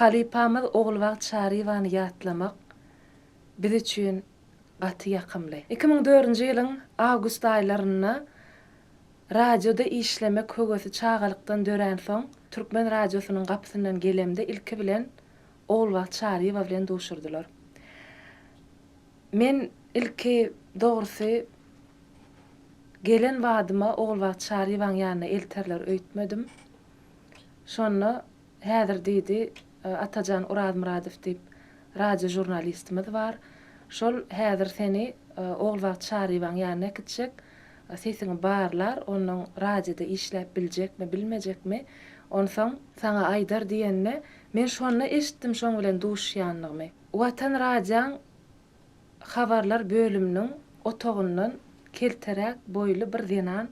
Halypamyz Ogulbagt Çaryýewany ýatlamak biz üçin gaty ýakymly. 2004-nji ýylyň awgust aýlarynda radioda işlemek höwesi çagalykdan döränsoň, Türkmen radiosynyň gapysyndan gelemde ilki bilen Ogulbagt Çaryýewa bilen duşurdylar. Men ilki dogrusy gelen badyma Ogulbagt Çaryýewaň ýanyna elterler öýtmedim. Şonda häzir diýdi, Atajan Orazmyradow diýip radio žurnalistimiz bar. Şol häzir seni Ogulbagt Çaryýewaň ýanyna äkitjek. Sesiňi barlar, onnoň radioda işläp biljekmi, bilmejekmi, onsoň saňa aýdar diýende, men şonda eşitdim şoň bilen duşýanlygymy. Watan radiaň habarlar bölüminiň otagyndan kelteräk boýly bir zenan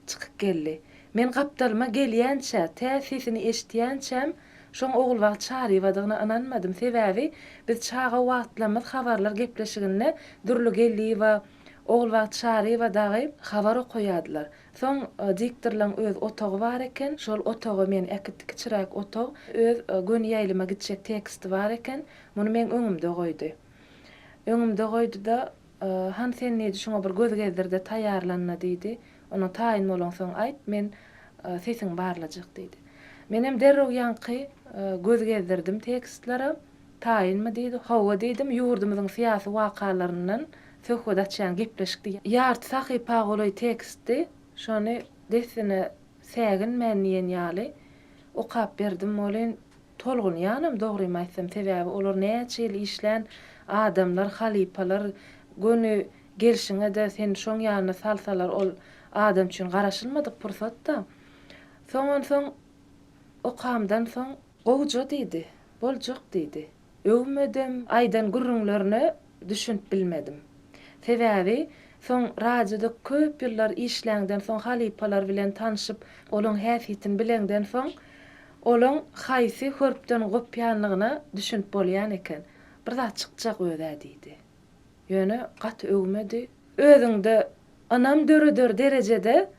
çykyp geldi. Men gapdalyma gelýänçä, tä sesini eşidýänçäm, şoň Ogulbagt Çaryýewadygyna ynanmadym. Sebäbi biz çaga wagtlamyz habarlar gepleşiginde Dürli Geldiýewa, Ogulbagt Çaryýewa dagy habar okaýardylar. Soň diktorlaň öz otagy bar eken, şol otaga meni äkitdi, kiçiräk otag, öz göni ýaýlyma gitjek teksti bar eken, muny meň öňümde goýdy. Öňümde goýdy-da, Hany sen diýdi, şuňa bir göz gezdir-de taýýarlan-da diýdi. Ondan taýyn bolaňsoň aýt, men sesiňi barlajak diýdi. Menem derrew ýaňky göz gezdirdim tekstlere. Taýynmy diýdi. Hawa diýdim, ýurdumyzyň syýasy wakalaryndan söhbet açýan gepleşikdi. Ýarty sahypa golaý tekstdi. Şony dessine säginmän diýen ýaly okap berdim welin, tolgunýanam dogrymy aýtsam, sebäbi olar näçe ýyl işlän adamlar, halypalar, göni gelşiňe-de seni şoň ýanyna salsalar ol adam üçin garaşylmadyk pursat-da. Soň onsoň okamdan soň Gowja diýdi, boljak diýdi. Öwmedem, aýdan gürrüňlerine düşünip bilmedim. Sebäbi, soň radioda köp ýyllar işläňden soň halypalar bilen tanşyp, olaň häsiýetini bileňden soň, olaň haýsy hörpden gopýanlygyna düşünip bolýan eken. Bir zat çykjak öz-ä diýdi. Ýöne gaty öwmedi. Özüňde ynam döreder derejede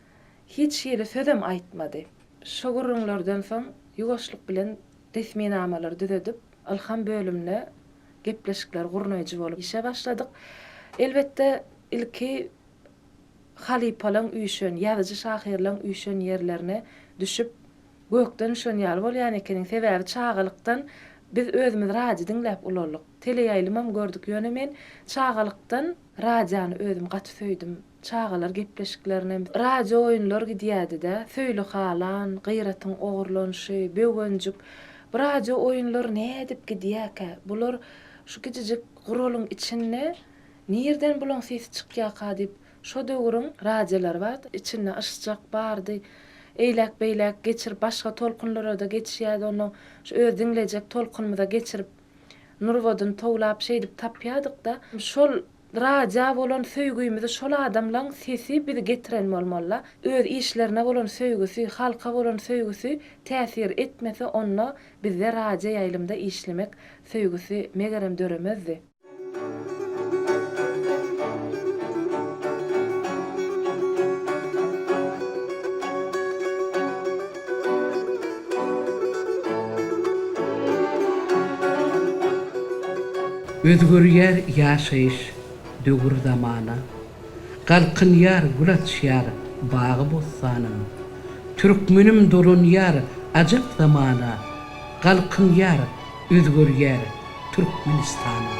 hiç hili sözem aýtmady. Şo gürrüňlerden soň ýuwaşlyk bilen resminamalary düzedip, Ylham bölümine gepleşikleri gurnaýjy bolup işe başladyk. Elbetde, ilki halypalaň üýşen, ýazyjy-şahyrlaň üýşen ýerlerine düşüp, gökden düşen ýaly bolýan ekeniň. Sebäbi çagalykdan biz özümiz radio diňläp ulaldyk. Teleýaýlymam gördük. Ýöne men çagalykdan radiony özüm gaty söýdüm. Çagalar gepleşiklerinem, radio oýunlar gidýädi-dä, Söýli halan, Gyratyň ogurlanyşy, Böwenjik. Bu radio oýunlar nädip gidýäkä? Bular şu kiçijik guralyň içinde nirden bulaň sesi çykýaka diýip, şo döwrüň radiolary bardy, içinde yşjak bardy. Eýläk-beýläk geçirip, başga tolkunlara-da geçýärdi, onnoň şu öz diňlejek tolkunymyza geçirip, nurbadyny towlap şeýdip tapýardyk-da. Şol Radioa bolan söýgimizi şol adamlaň sesi bizi getiren bolmalyda. Öz işlerine bolan söýgüsi, halka bolan söýgüsi täsir etmese onda bizde radio ýaýlymda işlemek söýgüsi megerem döremezdi. Özgerýär ýaşaýyş, döwür-zamana. Galkynýar, gül açýar bagy-bossanym. Türkmenim dolanýar ajap zamana, Galkynýar, özgerýär Türkmenistanym.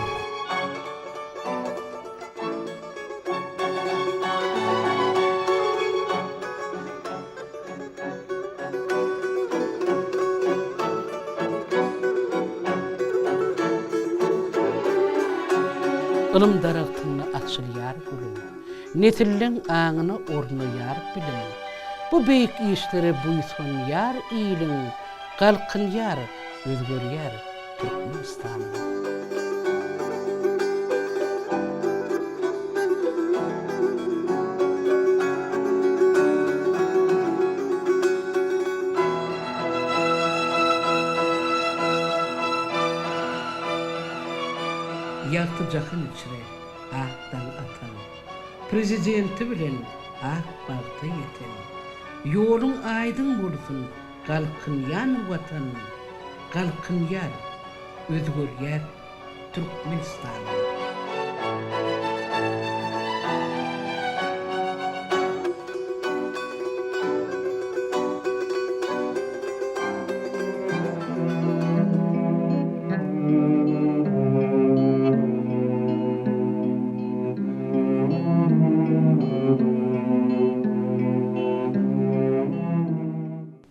Ylym daragtynda açylýar gülüň, Nesilleň aňyna ornaýar bilim. Bu beýik işlere buýsanýar iliň, Galkynýar, özgerýär Türkmenistanym. Ýagty jahan içre ak daň atan, Prezidenti bilen ak bagta ýeten. Ýoluň aýdyň bolsun, galkynýan Watan! Galkynýar, özgerýär Türkmenistanym.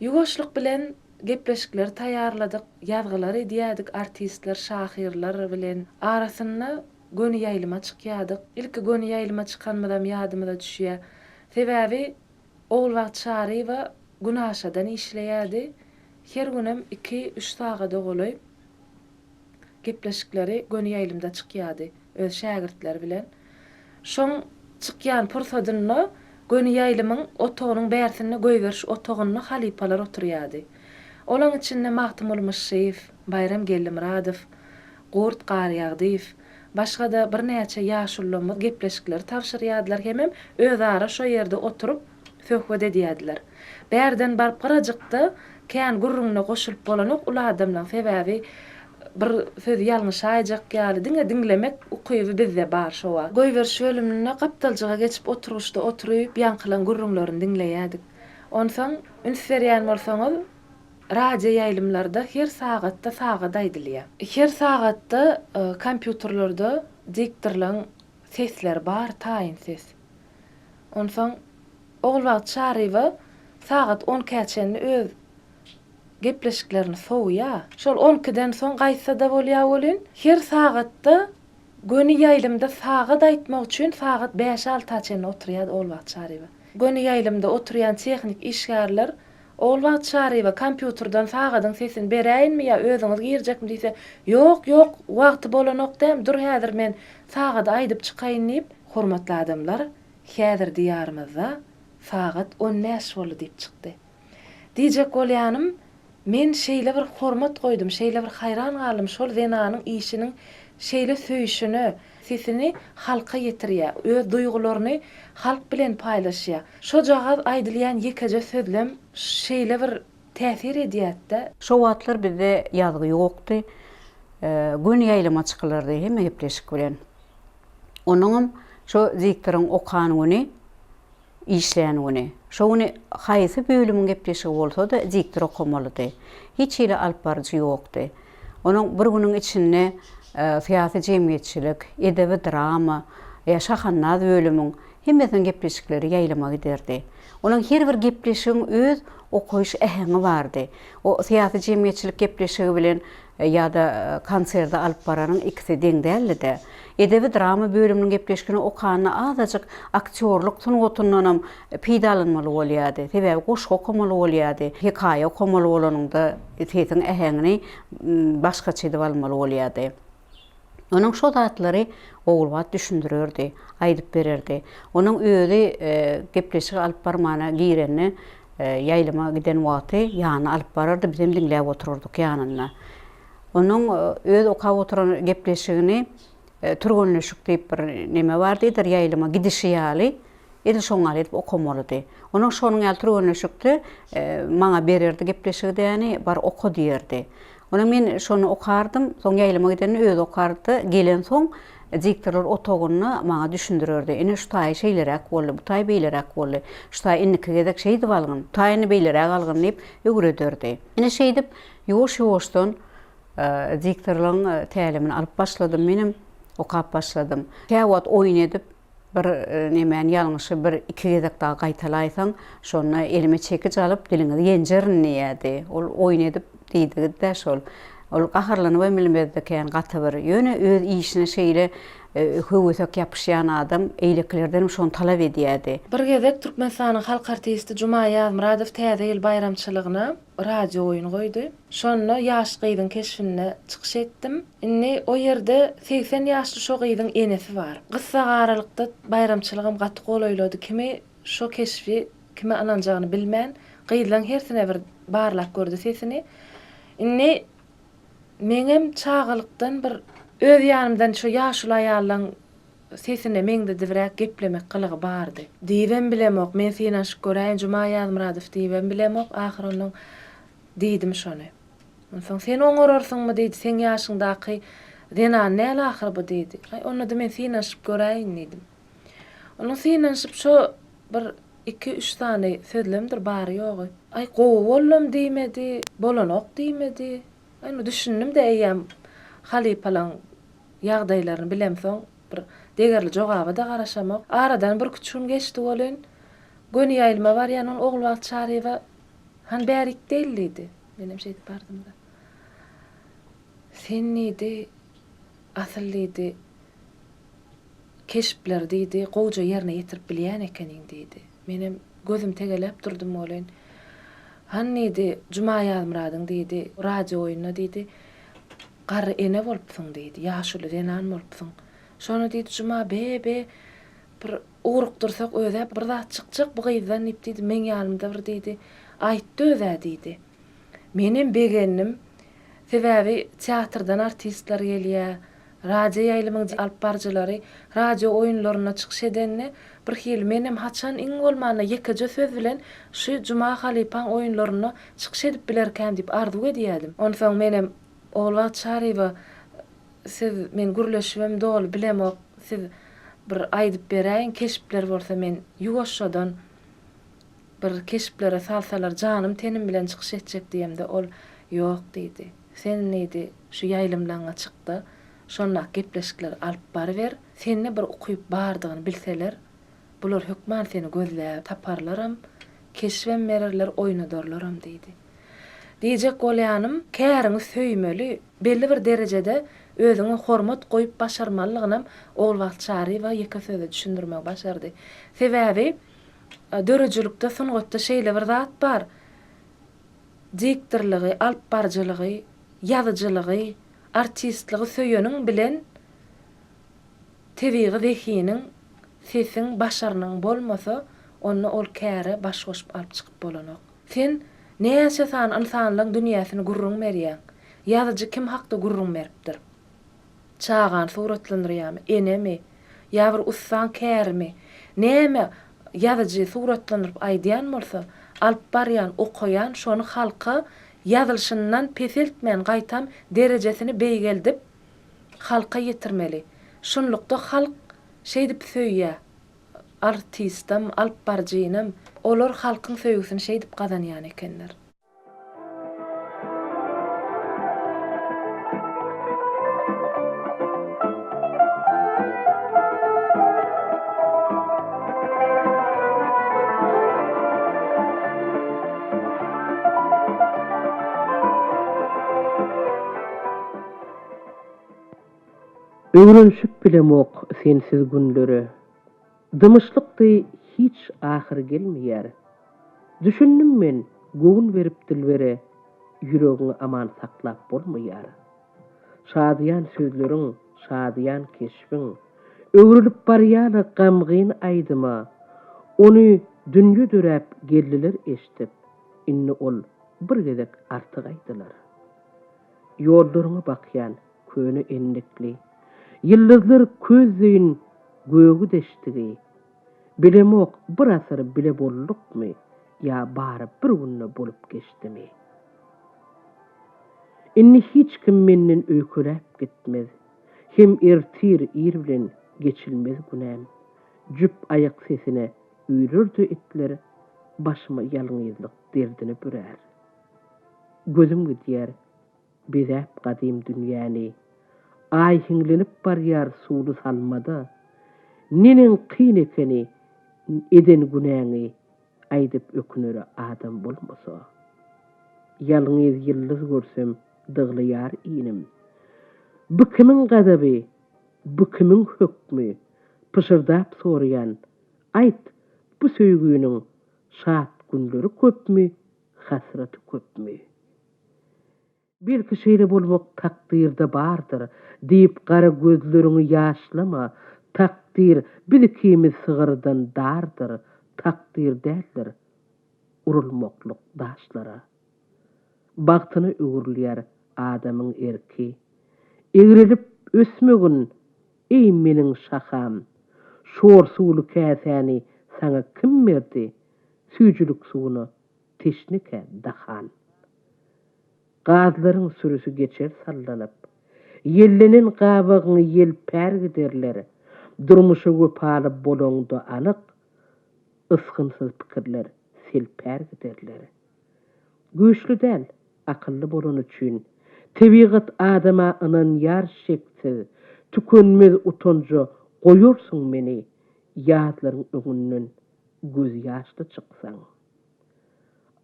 Ýuwaşlyk bilen gepleşikleri taýýarladyk, ýazgylar edýärdik artistler, şahyrlar bilen. Arasynda göni ýaýlyma çykýardyk. Ilki göni ýaýlyma çykanymyzam ýadymyza düşýär. Sebäbi Ogulbagt Çaryýewa günaşadan işleýärdi. Her günem iki, üç sagada golaý gepleşikleri göni ýaýlymda çykýardy öz şägirtleri bilen. Şoň çykýan pursadynda göni ýaýlymyň otagynyň bärsinde goýberiş otagynda halypalar oturýardy. Olaň içinde Magtymguly Myşşyýew, Baýram Geldimyradow, Gurt Garýagdyýew, başga-da birnäçe ýaşulularymyz gepleşikleri tabşyrýardylar hemem özara şo ýerde oturyp söhbet edýärdiler. Bärden baryp gyrajykda kän gürrüňine goşulyp bolanok uly adamlaň sebäbi bir sözi ýalňyşaýjak ýaly diňe diňlemek ukyby bizde bar şo wagt. Goýberiş bölüminde gapdaljyga geçip oturgyçda oturyp ýaňkylaň gürrüňlerini diňleýärdik. Onsoň üns berýän bolsaňyz radio ýaýlymlarda her sagatda sagat aýdylýar. Her sagatda kompýuterlerde diktorlaň sesleri bar taýyn ses. Onsoň Ogulbagt Çaryýewa sagat on ikä çenli öz gepleşiklerini sowýar. Şol on ikiden soň gaýtsa-da bolýar welin, her sagatda göni ýaýlymda sagat aýtmak üçin sagat bäşe-alta çenli oturýardy Ogulbagt Çaryýewa. Göni ýaýlymda oturýan tehnik işgärler Ogulbagt Çaryýewa kompýuterden sagadyň sesini beräýinmi ýa özüňiz girjekmi diýse, Ýok, ýok, wagty bolanok däm, dur häzir men sagady aýdyp çykaýyn diýip, Hormatly adamlar, häzir Diýarymyzda sagat on bäş boldy diýip çykdy. Diýjek bolýanym, men şeýle bir hormat goýdum, şeýle bir haýran galdym şol zenanyň işiniň şeýle söýüşine, sesini halka ýetirýär, öz duýgularyny halk bilen paýlaşýar. Şojagaz aýdylýan ýekeje sözlem şeýle bir täsir edýärdi-de. Şo wagtlar bizde ýazgy ýokdy. Göni ýaýlyma çykylardy hemme gepleşik bilen. Onuňam şo diktoryň okan güni, işlän güni. Şo güni haýsy bölümiň gepleşigi bolsa-da diktor okamalydy. Hiç hili alyp baryjy ýokdy. Onuň bir günüň içinde syýasy-jemgyýetçilik, edebi-drama ýa şahandaz bölümiň hemmesiniň gepleşikleri ýaýlyma giderdi. Onuň her bir gepleşigiň öz okaýyş äheňi bardy. O syýasy-jemgyýetçilik gepleşigi bilen ýa-da konserdi alyp baranyň ikisi deň däldi-de. Edebi-drama bölüminiň gepleşigini okanda azajyk aktýorlyk sungatyndanam peýdalanmaly bolýardy. Sebäbi goşgy okamaly bolýardy. Hekaýa okamaly bolanyňda sesiň äheňini başgaça edip almaly bolýardy. Onuň şo zatlary Ogulbat düşündirerdi, aýdyp bererdi. Onuň özi gepleşigi alyp barmana girende, ýaýlyma giden wagty ýanyna alyp barardy, bizem diňläp oturardyk ýanynda. Onuň öz okap oturan gepleşigini türgenleşik diýip bir neme bar diýdir, ýaýlyma gidişi ýaly Edil şoň ýaly edip okamalydy. Onuň şonuň ýaly türgenleşikde maňa bererdi gepleşigi däni, bar oka diýerdi. Onuň men şony okardym, soň ýaýlyma gidende özi okardy-da, gelensoň diktorlar otagynda maňa düşündirerdi. Ine şu taýy şeýleräk boldy, bu taýy beýleräk boldy. Şu taýy indiki gezek şeýdip algyn, bu taýyny beýleräk algyn diýip öwrederdi. Ine şeýdip ýuwaş-ýuwaşdan diktorlygyň tälimini alyp başladym menem, okap başladym. Käwagt oýun edip, Bir nemäni ýalňyşy bir iki gezek dagy gaýtalaýsaň, şonda elime çekiç alyp diliňizi ýenjerin diýýärdi. Ol oýun edip diýdigidi-dä şol. Ol gaharlanybam bilmezdi kän gaty bir. Ýöne öz işine şeýle höwesek ýapyşýan adam eýlekilerdenem şony talap edýärdi. Bir gezek Türkmenistanyň halk artisti Juma Ýazmyradow Täze ýyl baýramçylygyna radio oýun goýdy. Şonda ýaş gyzyň keşbinde çykyş etdim. Indi o ýerde 80 ýaşly şo gyzyň enesi bar. Gyssagaralykda baýramçylygam gaty golaýlady. Kimi şo keşbi kime ynanjagyny bilmän, gyzlaň hersine bir barlap gördi sesini. Indi meňem çagalykdan bir öz ýanymdan şo ýaşuly aýallaň sesine meňzedibräk geplemek gylygy bardy. Diýibem bilemok, men synanyşyp göräýin Juma Ýazmyradow diýibem bilemok, ahyr onnoň diýdim şony. Onsoň sen oňararsyňmy diýdi, seň ýaşyňdaky zenan däl ahyry bu diýdi. Aý, onda-da men synanyşyp göräýin diýdim. Onda synanyşyp şo bir iki-üç sany sözlemdir bary-ýogy. Aý, gowy boldam diýmedi, bolanok diýmedi. Aý, indi düşündim-de eýýäm halypalaň ýagdaýlaryny bilemsoň, bir degerli jogaba-da garaşamok. Aradan birküç gün geçdi welin, göni ýaýlyma barýan ol Ogulbagt Çaryýewa, Hany bärik gel diýdi. Menem şeýdip bardym-da. Sen diýdi, asyl diýdi, keşpleri diýdi, gowja ýerine ýetirip bilýän ekeniň diýdi. Menem gözüm tegeläp durdum welin, Hany diýdi, Juma Ýazmyradyň diýdi, radio oýunda diýdi, garry ene bolupsyň diýdi, ýaşuly zenan bolupsyň. Şony diýdi, Juma be-be, bir ugrukdyrsak öz-ä bir zat çykjak bu gyzdan diýip diýdi, meň ýanymda bir diýdi, aýtdy öz-ä diýdi. Menem begendim. Sebäbi teatrdan artistler gelýär, radio ýaýlymyň alyp baryjylary radio oýunlarynda çykyş edende birhili menem haçan iň bolmanda ýekeje söz bilen şu Juma halypaň oýunlarynda çykyş edip bilerkäm diýip arzuw edýärdim. Onsoň menem Ogulbagt Çaryýewa siz men gürleşibem doly bilemok siz bir aýdyp beräýiň keşpler bolsa men ýuwaşjadan bir keşplere salsalar janym tenim bilen çykyş etjek diýemde ol ýok diýdi. Sen diýdi şu ýaýlymlaňňa çykda şondak gepleşikleri alyp baryber sende bir ukyp bardygyny bilseler bular hökman seni gözläp taparlaram keşbem bererler oýnadarlaram diýdi. Diýjek bolýanym käriňi söýmeli belli bir derejede özüňe hormat goýup başarmalygynam Ogulbagt Çaryýewa ýeke sözde düşündirmegi başardy. Sebäbi Döredijilikde, sungatda şeýle bir zat bar, diktorlygy, alypbaryjylygy, ýazyjylygy, artistligi söýeniň bilen tebigy zehiniň, sesiň, başarnygyň bolmasa, onda ol käre baş goşup alyp çykyp bolanok. Sen näçe sany ynsanlaň dünýäsini gürrüň berýäň. Ýazyjy kim hakda gürrüň beripdir? Çagany suratlandyrýarmy, enemi, ýa bir ussaň kärimi, näme ýazyjy suratlandyryp aýdýan bolsa, alyp barýan, okaýan şony halka ýazylyşyndan peseltmän gaýtam derejesini beýgeldip halka ýetirmeli. Şunlukda halk şeýdip söýýär artistem, alyp baryjynam. Olar halkyň söýgüsini şeýdip gazanýan ekenler. Öwrenişip bilemok sensiz günlere. Dymyşlyk deý hiç ahyr gelmeýär. Düşündim men, göwün berip dilbere, Ýüregiňi aman saklap bolmaýar. Şadyýan sözleriň, şadyýan keşbiň, Öwrülip barýar gamgyn aýdyma. Ony dünýe döräp geldiler eşdip, Indi ol bir gezek artyk aýdylar. Ýollaryňa bakýan köne endikli, Ýyldyzlar köz deýin gögi deşdigi. Bilemok bir asyr bile boldukmy ýa bary bir günde bolup geçdimi. Indi hiç kim menden öýkeläp gitmez, Hem ertir ir bilen geçilmez günäm. Jüp aýak sesine üýrer-de itler, Başyma ýalňyzlyk derdini bürär. Gözüm gidýär Bezäp gadym dünýäni. Aý hiňlenip barýar suwly salmada. Neneň kyn ekeni eden günäňi aýdyp ökünere adam bolmasa. Ýalňyz ýyldyz görsem dyglaýar inim. Bu kimiň gazaby, bu kimiň hökmi, pyşyrdap soraýan, aýt, bu söýginiň şat günleri köpmi, hasraty köpmi? Belki şeýle bolmak takdyrda bardyr, diýip gara gözleriňi ýaşlama, takdyr biz ikimiz sygyrdan dardyr, takdyr däldir urulmaklyk daşlara. Bagtyna öwrülýär adamyň erki. Egrelip ösmegin, eý meniň şaham, şor suwly käsäni saňa kim berdi, süýjülik suwuna teşnekä dahan. Gazlaryň sürüsi geçer sallanyp. Ýellenen gabagyňy ýelpär giderler. Durmuşa wepaly bolaňda anyk, Ysgynsyz pikirler selpär giderler. Güýçli däl, akylly bolany üçin, Tebigat adama ynanýar şeksiz. Tükenmez utanja goýarsyň meni, Ýazlaryň öňünden gözýaşly çyksaň.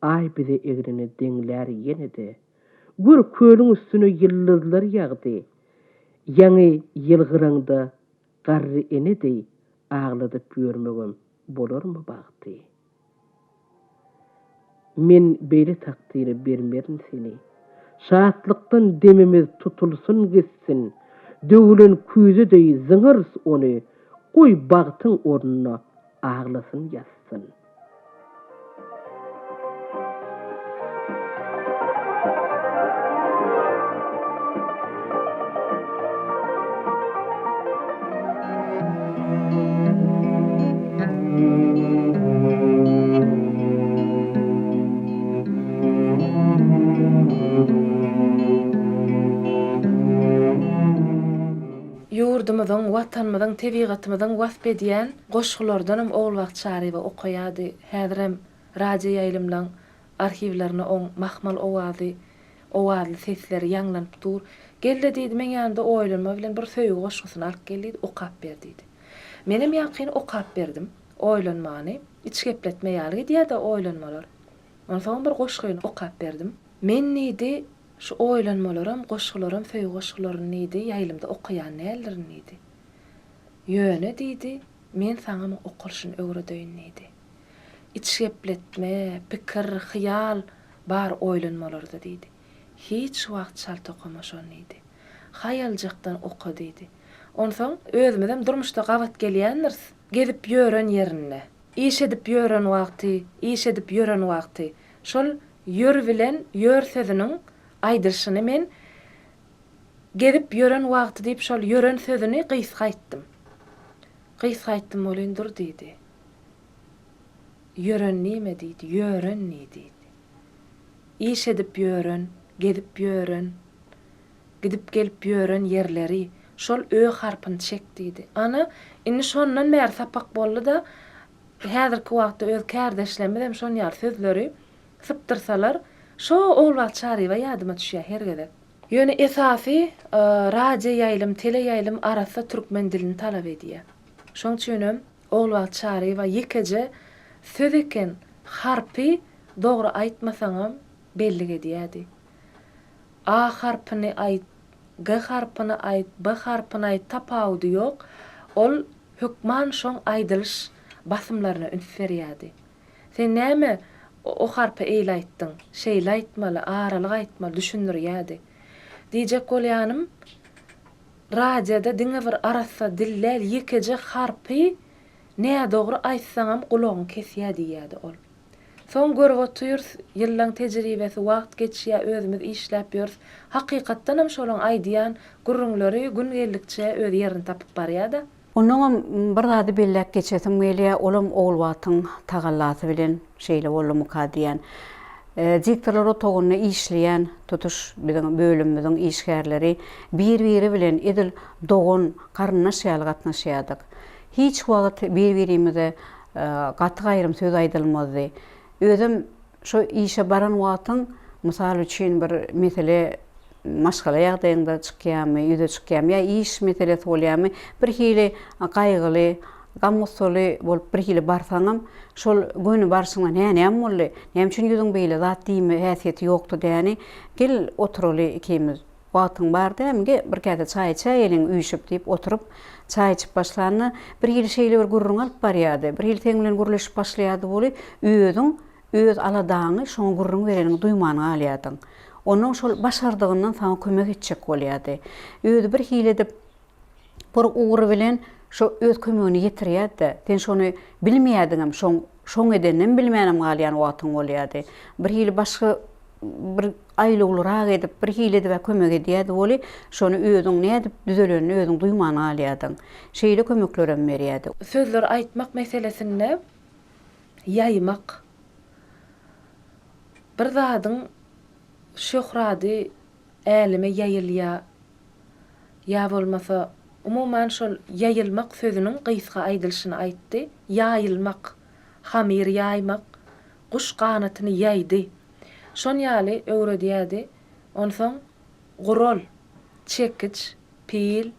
Aý bize egnini deňlär ýene-de. Gör, kölüň üstüne ýyldyzlar ýagdy. Ýaňy ýylgyraňda garry ene deý agladyp ýörmegem bolarmy bagty? Men beýle takdyra bermerin seni. Şatlykdan demimiz tutulsyn gitsin. Döwülen küýze deý zyňarys ony, Goý, bagtyň ornuna aglasyn ýazsyn. Ýurdumyzyň, Watanymyzyň, tebigatymyzyň wasp edýän goşgulardanam Ogulbagt Çaryýewa okaýardy. Häzirem radioýaýlymlaň arhiwlerine oň mahmal owazy, owazly sesleri ýaňlanyp dur. Gel-de diýdi, meň ýanymda oýlanma bilen bir söýgi goşgusyny alyp gel diýdi, okap ber diýdi. Menem ýaňkyny okap berdim, oýlanmany. Iç gepletme ýaly gidýär-dä oýlanmalar. Onsoňam bir goşgyny okap berdim. Men diýdi, şu oýlanmalaram, goşgularam söýgi goşgularyny diýdi, ýaýlymda okaýan däldirin diýdi. Ýöne diýdi, men saňa muň okalyşyny öwredeýin diýdi. Içgepletme, pikir, hyýal bar oýlanmalarda diýdi. Hiç wagt çalt okama şony diýdi. Haýaljakdan oka diýdi. Onsoň özümizem durmuşda gabat gelýändiris, gezip ýören ýerinde. Iş edip ýören wagty, iş edip ýören wagty. Şol ýör bilen ýör sözüniň aýdylyşyny men gezip ýören wagty diýip şol ýören sözüni gysga aýtdym. Gysga aýtdym welin dur diýdi. Ýören nime diýdi, ýören ni diýdi. Iş edip ýören, gezip ýören, gidip-gelip ýören ýerleri, şol ö harpyny çek diýdi. Ana, indi şondan bäri sapak boldy-da, häzirki wagtda öz kärdeşlerimizem şon ýaly sözleri sypdyrsalar, şo Ogulbagt Çaryýewa ýadyma düşýär her gezek. Ýöne esasy radioýaýlym, teleýaýlym arassa türkmen dilini talap edýär. Şoň üçinem Ogulbagt Çaryýewa ýekeje söz eken, harpy dogry aýtmasaňam bellik edýärdi. A harpyny aýt, G harpyny aýt, B harpyny aýt tapawudy ýok, ol hökman şoň aýdylyş basymlaryna üns berýärdi. Sen näme o harpy eýle aýtdyň, şeýle aýtmaly, aralyk aýtmaly düşündirýärdi. Diýjek bolýanym, radioda diňe bir arassa dil däl, ýekeje harpy nädogry aýtsaňam gulagyňy kesýär diýýärdi ol. Soň görüp otyrys, ýyllaň tejribesi, wagt geçýär, özümiz işläp ýörüs. Hakykatdanam şolaň aýdýan gürrüňleri gün geldikçe öz ýerini tapyp barýar-da. Onnoňam bir zady belläp geçesim gelýär, olam Ogulbagtyň tagallasy bilen şeýle boldumyka diýýän. Diktorlar otagynda işleýän tutuş biziň bölümimiziň işgärleri bir-biri bilen edil dogan, garyndaş ýaly gatnaşýardyk. Hiç wagt bir-birimize gaty-gaýrym söz aýdylmazdy. Özem şo işe baran wagtyň, mysal üçin, bir mesele maşgala ýagdaýyňda çykýarmy, ýüze çykýarmy ýa iş meselesi bolýarmy, birhili gaýgyly, gam-gussaly bolup birhili barsaňam, şol göni barşyňdan, Hä, näme boldy? Näme üçin ýüzüň beýle zat diýme häsiýeti ýokdy däni? Gel, oturaly ikimiz. Wagtyň bar dämi, ge, bir käse çaý içäýeliň üýşüp diýip oturyp, çaý içip başlanda, birhili şeýle bir gürrüň alyp barýardy, birhili seň bilen gürleşip başlaýardy weli, özüň öz aladaňy şoňa gürrüň bereniňi duýman galýardyň. Onnoň şol başardygyndan saňa kömek etjek bolýardy. Özi birhili edip, bir ugry bilen şo öz kömegini ýetirýärdi-de, sen şony bilmeýärdiňem, şoň, şoň edeninem bilmänem galýan wagtyň bolýardy. Birhili başga bir aýlawlyrak edip, bir hili edib-ä kömek edýärdi weli, şony özüň nädip düzelenini özüň duýman galýardyň. Şeýle kömeklerem berýärdi. Sözleri aýtmak meselesinde ýaýmak. Bir zadyň. Şöhrady äleme ýaýylýar ýa bolmasa, umuman şol ýaýylmak sözüniň gysga aýdylyşyny aýtdy, ýaýylmak, hamyr ýaýmak, guş ganatyny ýaýdy. Şon ýaly öwredýärdi. Onsoň gural, çekiç, pil,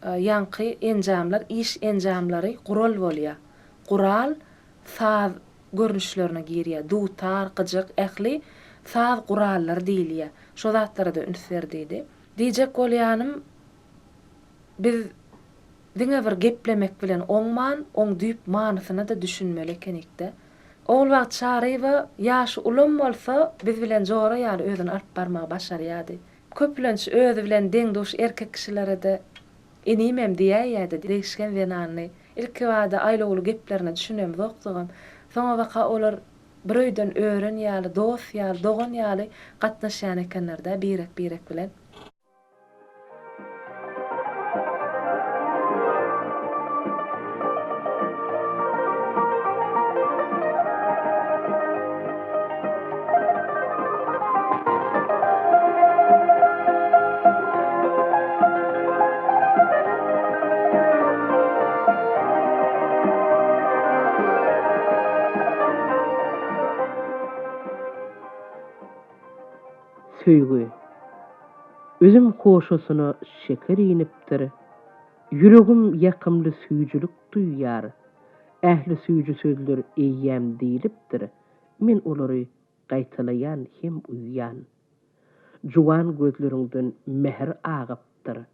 ýaňky enjamlar, iş enjamlary gural bolýar. Gural saz görnüşlerine girýär. Dutar, gyjak ähli saz gurallary diýilýär. Şo zatlara-da üns ber diýdi. Diýjek bolýanym, biz diňe bir geplemek bilen oňman, oň düýp manysyna-da düşünmeli ekenik-dä. Ogulbagt Çaryýewa ýaşy ulam bolsa, biz bilen jora ýaly özüni alyp barmagy başarýardy. Köplenç özi bilen deň-duş erkek kişilere-de Inimem diýäýýädi degişgen zenandy. Ilkibada aýlawly geplerine düşünemzokdygam. Soňabaka olar bir öýden ören ýaly, dost ýaly, dogan ýaly gatnaşýan ekenler-dä birek-birek bilen. Söýgi. Üzüm hoşasyna şeker inipdir, Ýüregim ýakymly süýjülik duýýar. Ähli süýji sözler eýýäm diýlipdir, Men olary gaýtalaýan hem uýýan. Juwan gözleriňden mähir agypdyr.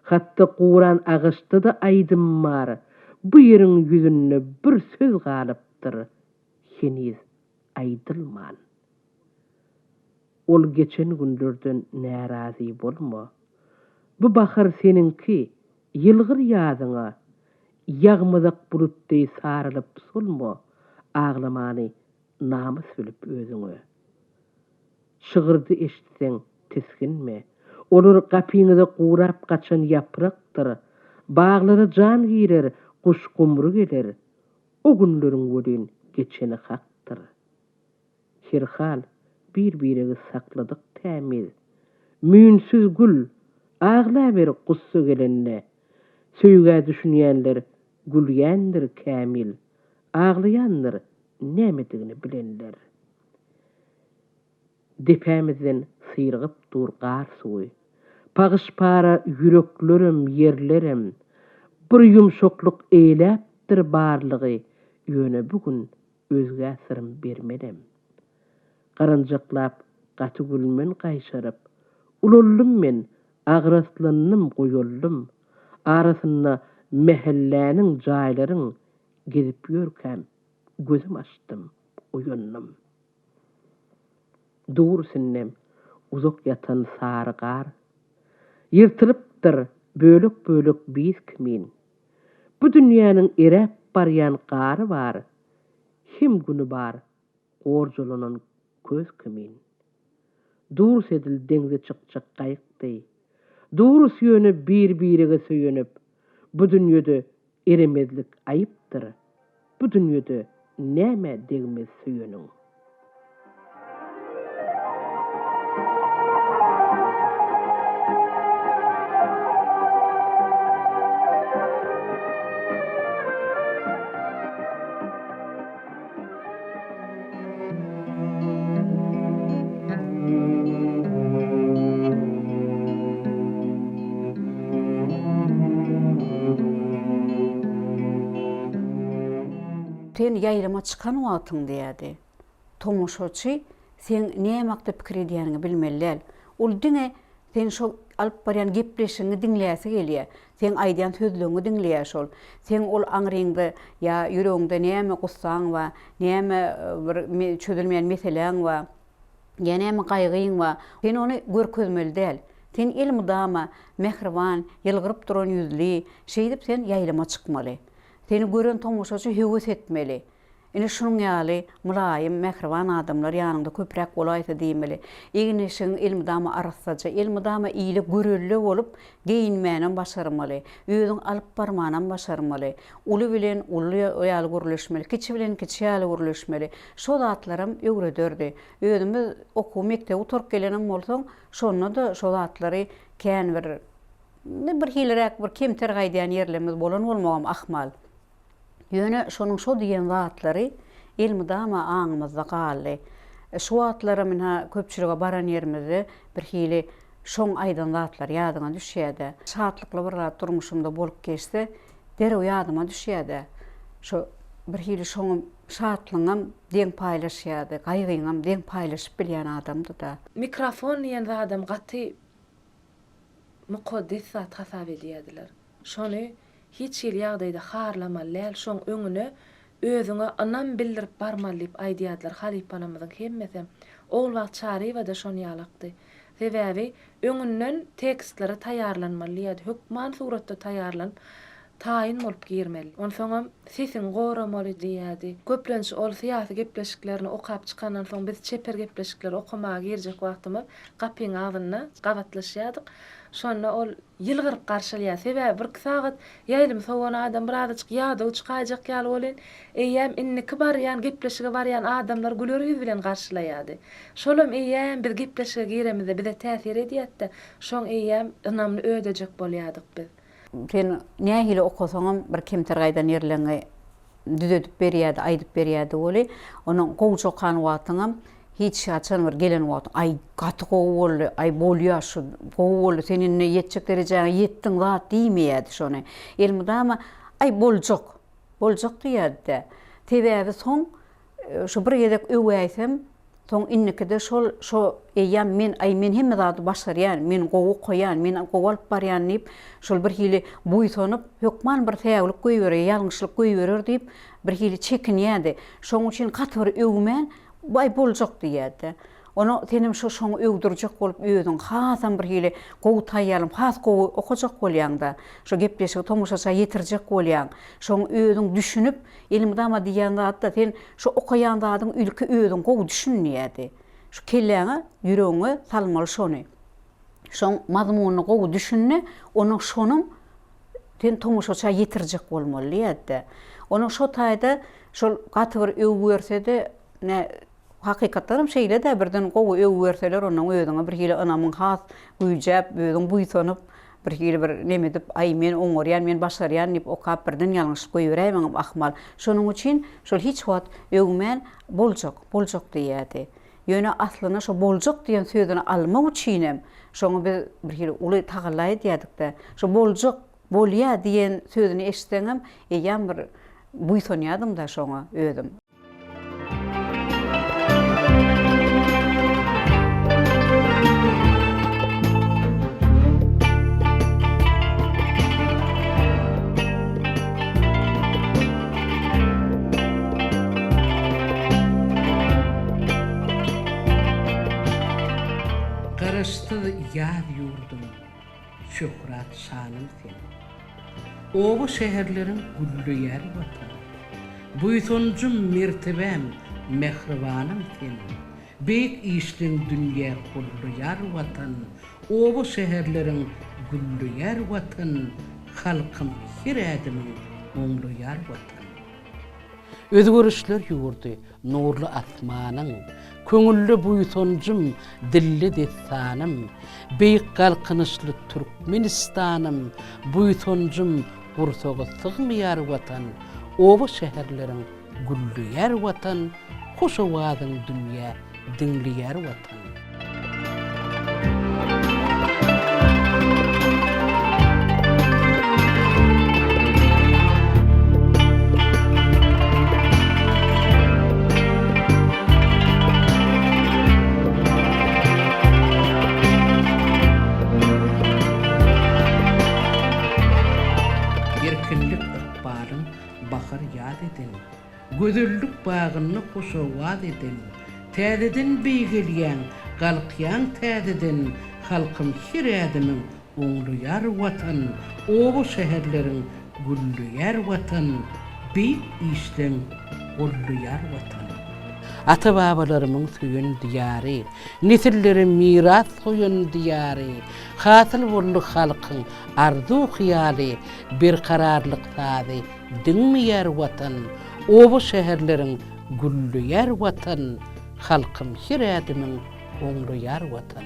Hatda guran agaçda-da aýdym bar. Bu ýeriň ýüzünde bir söz galypdyr, heniz aýdylman. Ol geçen günlerden närazy bolma. Bu bahar seniňki, ýylgyr ýazyňa. Ýagmazak bulut deý saralyp solma, aglamany namys bilip özüňe. Şygyrdy eşitseň, tisginme. Olar gapyňyza gurap gaçan ýaprakdyr. Baglara jan girer, guş-gumry geler. O günleriň welin geçeni hakdyr. Herhal, bir-biregi sakladyk tämiz. Müýnsüz gül, aglaber gussa gelende. Söýgä düşünýänler gülýändir kämil, aglaýandyr nämedigini bilenler. Depämizden syrygyp dur gar suwy. Pagyş-para ýüreklerem, ýerlerem. Bir ýumşaklyk eýläpdir barlygy, Ýöne bu gün özgä syrym bermenem. Garanjaklap gaty gülmen gaýşaryp, Ulaldym men, agraslandym, goýaldym. Arasynda mähelläniň, jaýlaryň gezip ýörkäm, gözüm açdym, oýandym. Dur sindem uzak ýatan sary gar. Ýyrtylypdyr bölek-bölek biz kimin. Bu dünýäniň eräp barýan gary bar, Hem güni bar gorjalanan köz kimin. Durus edil deňze çykjak gaýyk deý. Durus ýöne bir-birege söýenip, Bu dünýede Eremezlik aýypdyr. Bu dünýede nämä degmez söýeniň. Sen ýaýlyma çykan wagtyň diýýärdi. Tomaşaçy seň näme hakda pikir edýäniňi bilmeli däl. Ol diňe seň şol alyp barýan gepleşigiňi diňläsi gelýär. Seň aýdýan sözleriňi diňleýär şol. Seň ol aňryňda ýa ýüregiňde näme gussaň bar, näme bir çözülmeýän meseläň bar. Ýa näme gaýgyň bar? Sen ony görkezmeli däl. Sen elmydama mähriban, ýylgyryp duran ýüzli, şeýdip sen ýaýlyma çykmaly. Seni gören tomaşaçy höwes etmeli. Ine şunuň ýaly mylaýym, mähriban adamlar ýanyňda köpräk bolaýsa diýmeli. Egin-eşigiň elmydama arassaja, elmydama ile görelde bolup geýinmänem başarmaly. Özüňi alyp barmanam başarmaly. Uly bilen uly ýaly gürleşmeli, kiçi bilen kiçi ýaly gürleşmeli. Şo zatlaram öwrederdi. Özümiz okuw mekdebi gutaryp gelenem bolsaň, şonda-da şo zatlary kän bir bir hiliräk bir kemter gaýdýan ýerlerimiz bolan bolmagam ahmal. Ýöne şonuň şo diýen zatlary elmydama aňymyzda galdy. Şu wagtlaram ynha köpçülige baran ýerimizde birhili şoň aýdan zatlary ýadyňa düşýä-dä. Şatlykly bir zat durmuşymda bolup geçse, derrew ýadyma düşýä-dä. Şo birhili şoňam şatlygyňam deň paýlaşýardy, gaýgyňam deň paýlaşyp bilýän adamdy-da. Mikrofon diýen zadam gaty mukaddes zat hasap edýärdiler. Şony hiç hili ýagdaýda harlamaly däl, şoň öňüne özüňe ynam bildirip barmaly diýip aýdýardylar halypalarymyzyň hemmesem. Ogulbagt Çaryýewa-da şon ýalakdy. Sebäbi öňünden tekstlere taýýarlanmaly diýýärdi, hökman suratda taýýarlanyp, taýyn bolup girmeli. Onsoňam sesiňi goramaly diýýärdi. Köplenç ol syýasy gepleşiklerini okap çykandan soň biz çeper gepleşikleri okamaga girjek wagtymyz gapyň agzynda gabatlaşýardyk. Şonda ol ýylgyryp garşylaýar. Sebäbi birki sagat ýaýlym sowan adam birazajyk ýadaw çykaýjak ýaly welin, eýýäm indiki barýan, gepleşige barýan adamlar güler ýüz bilen garşylaýardy. Şolam eýýäm biz gepleşige giremizde bize täsir edýärdi-de, şoň eýýäm ynamly ödejek bolýardyk biz. Sen nähili okasaňam bir kemter gaýdan ýerleňi düzedip berýärdi, aýdyp berýärdi weli, onuň gowja okan wagtyňam hiç haçan bir gelen wagtyň, aý, gaty gowy boldy, aý, bolýa şu, gowy boldy, sen indi ýetjek derejäňe ýetdiň zat diýmeýärdi şony. Elmydama, aý, boljak, boljak diýýärdi-dä. Sebäbi soň Şu bir gezek öwäýsem, soň indikide şol, şo eýýäm men, aý, men hemme zady başarýan, men gowy okaýan, men gowy alyp barýan diýip, şol birhili buýsanyp, hökman bir säwlik goýberer, ýalňyşlyk goýberer diýip, birhili çekinýärdi. Şoň üçin gaty bir öwmän, aý, boljak diýýärdi. Ony senem şo şoňy öwdürjek bolup özüň hasam birhili gowy taýýarlanyp, has gowy okajak bolýaň-da. Şo gepleşigi tomaşaça ýetirjek bolýaň. Şoň özüň düşünip, Elmydama diýýän zady-da, sen şu okaýan zadyň ilki özüň gowy düşün diýýärdi. Şu kelläňe, ýüregiňe salmaly şony. Şoň mazmunyny gowy düşün-de, onuň şonam sen tomaşaça ýetirjek bolmaly diýýärdi-de. Onuň şo taýda şol gaty bir öwgi berse-de, nä, Hakykatdanam şeýle-dä, birden gowy öwgi berseler, onnoň özüňe birhili ynamyň has güýjäp, özüň buýsanyp, birhili bir neme edip, aý, men oňarýan, men başarýan diýip okap, birden ýalňyşlyk goýberäýmegiňem ahmal. Şonuň üçin şol hiç wagt öwmän, boljak, boljak diýýärdi. Ýöne aslynda şo boljak diýen sözüni almak üçinem şoňa biz birhili uly tagalla edýärdik-de. Şo boljak, bolýa diýen sözüni eşitseňem, eýýäm bir buýsanýardym-da şoňa özüm. Garaşsyz ýaz ýurdum, şöhrat şanym sen. Oba-şäherleriň gülleýär Watan. Buýsanjym, mertebäm, mähribanym sen. Beýik işleň dünýä gollaýar Watan. Oba-şäherleriň gülleýär Watan, Halkym her ädimiň oňlaýar Watan. Özgerişler ýurdy, nurly asmanyň, Köňülde buýsanjym, dilde dessanym, Beýik Galkynyşly Türkmenistanym, Buýsanjym gursaga sygmaýar Watan, Oba-şäherleriň gülleýär Watan, Hoş owazyň dünýä diňleýär Watan. Erkinlik ykbalyň bahar ýaz eden. Gözellik bagynda hoşowaz eden, Täzeden beýgelýäň, galkýaň täzeden, Halkym her ädimiň oňlaýar Watan, Oba-şäherleriň gülleýär Watan, Beýik işleň goldaýar Watan. Ata-babalarymyň söýen Diýary, Nesillere miras goýan Diýary, Hasyl boldy halkyň arzuw-hyýaly, Berkararlyk sazy diňmeýär Watan, Oba-şäherleriň gülleýär Watan, Halkym her ädimiň oňlaýar Watan.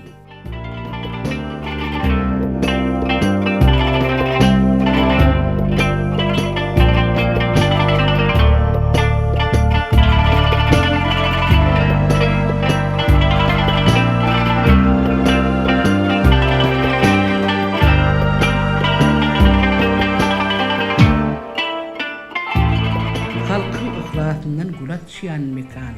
Halkyň yhlasyndan gül açýan mekan.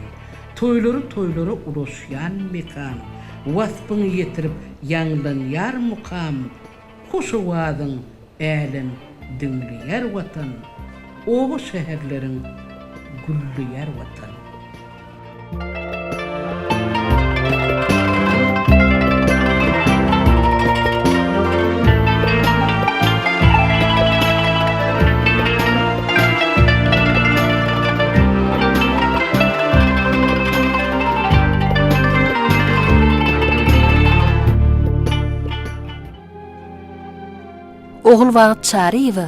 Toýlary toýlara ulaşýan mekan, Waspyňy ýetirip ýaňlanýar mukam, Hoş owazyň älem diňleýär Watan, Oba-şäherleriň gülleýär Watan. Ogulbagt Çaryýewa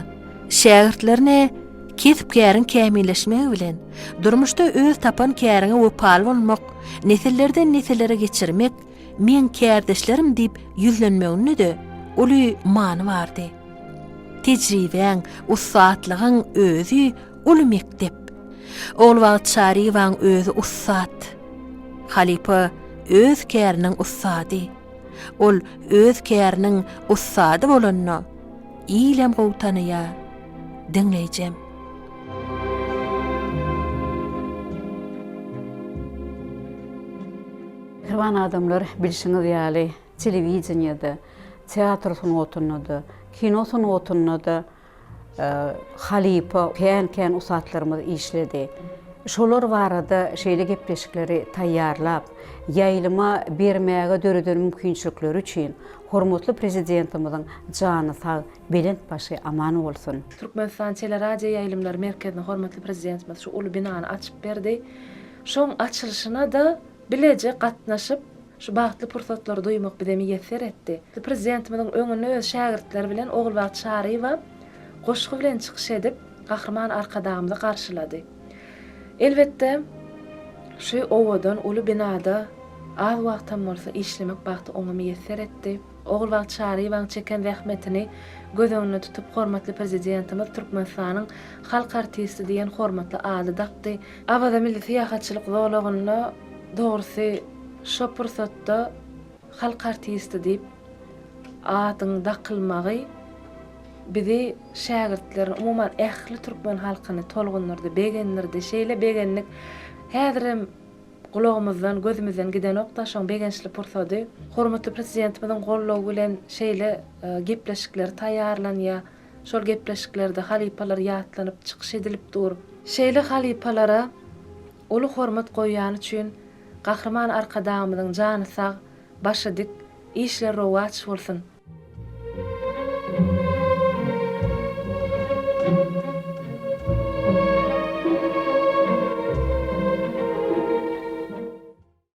şägirtlerine kesp-käriň kämilleşmegi bilen, durmuşda öz tapan käriňe wepaly bolmak, nesillerden-nesillere geçirmek meň kärdeşlerim diýip ýüzlenmeginde-de uly many bardy. Tejribäň, ussatlygyň özi uly mekdep. Ogulbagt Çaryýewaň özi ussat. Halypa öz käriniň ussady. Ol öz käriniň ussady bolanda, ilem gowy tanaýar, diňleýjem. Mähriban adamlar, bilşiňiz ýaly, telewideniýede, teatr sungatynda-da, kino sungatynda-da halypa kän-kän ussatlarymyz işledi. Şolar barada şeýle gepleşikleri taýýarlap, ýaýlyma bermäge döreden mümkinçilikleri üçin hormatly Prezidentimiziň jany sag, belent başy aman bolsun! Türkmenistan teleradioýaýlymlary merkezine hormatly Prezidentimiz şu uly binany açyp berdi. Şoň açylyşyna-da bileje gatnaşyp, şu bagtly pursatlary duýmak bize miýesser etdi. Prezidentimiziň öňünde öz şägirtleri bilen Ogulbagt Çaryýewa goşgy bilen çykyş edip, Gahryman Arkadagymyzy garşylady. Elbetde, şu owadan uly binada az wagtam bolsa işlemek bagty oňa miýesser etdi. Ogulbagt Çaryýewaň çeken zähmetini göz öňünde tutup, hormatly Prezidentimiz Türkmenistanyň halk artisti diýen hormatly ady dakdy. Awaza milli syýahatçylyk zolagynda dogrusy şo pursatda halk artisti diýip adyň dakylmagy bizi şägirtlerini, umuman ähli türkmen halkyny tolgundyrdy, begendirdi. Şeýle begendik. Häzirem gulagymyzdan, gözümizden gidenok-da şoň begençli pursady. Hormatly Prezidentimiziň goldawy bilen şeýle gepleşikler taýýarlanýar. Şol gepleşiklerde halypalar ýatlanyp çykyş edilip dur. Şeýle halypalara uly hormat goýýany üçin Gahryman Arkadagymyzyň jany sag, başy dik, işleri rowaç bolsun!